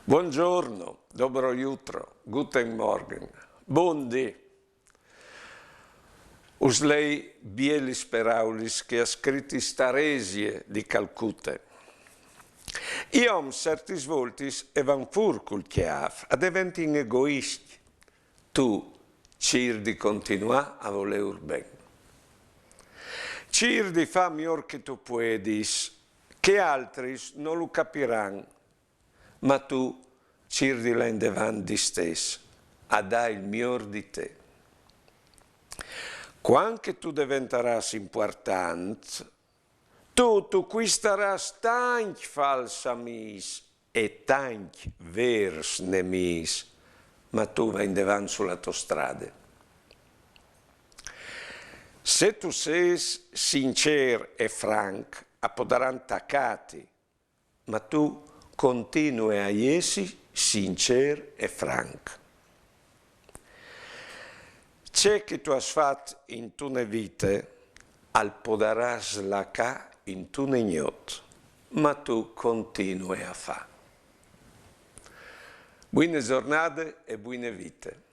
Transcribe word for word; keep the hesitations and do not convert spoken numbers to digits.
Buongiorno, dobro jutro, guten Morgen, bundì. Us lei bielis peraulis che à scritis Taresie di Calcute. I oms certis voltis e van fûr cul cjâf, a deventin egoiscj. Tu cîr di continuâ a volêur ben. Cîr di fâ miôr che tu puedis, che altris no lu capiran, ma tu cîr di lâ indevant distès, a dâ il miôr di te. Cuant che tu deventarâs impuartant, tu, tu cuistarâs tancj fals amîs e tancj vêrs nemîs, ma tu va indevant su la tô strade. Se tu sês sincêr e franc, a podaran tacâti, ma tu continue a jessi sincêr e franc. Ce che tu âs fat intune vite, al podarâs lacâ intune gnot, ma tu continue a fâ. Buine zornade e buine vite.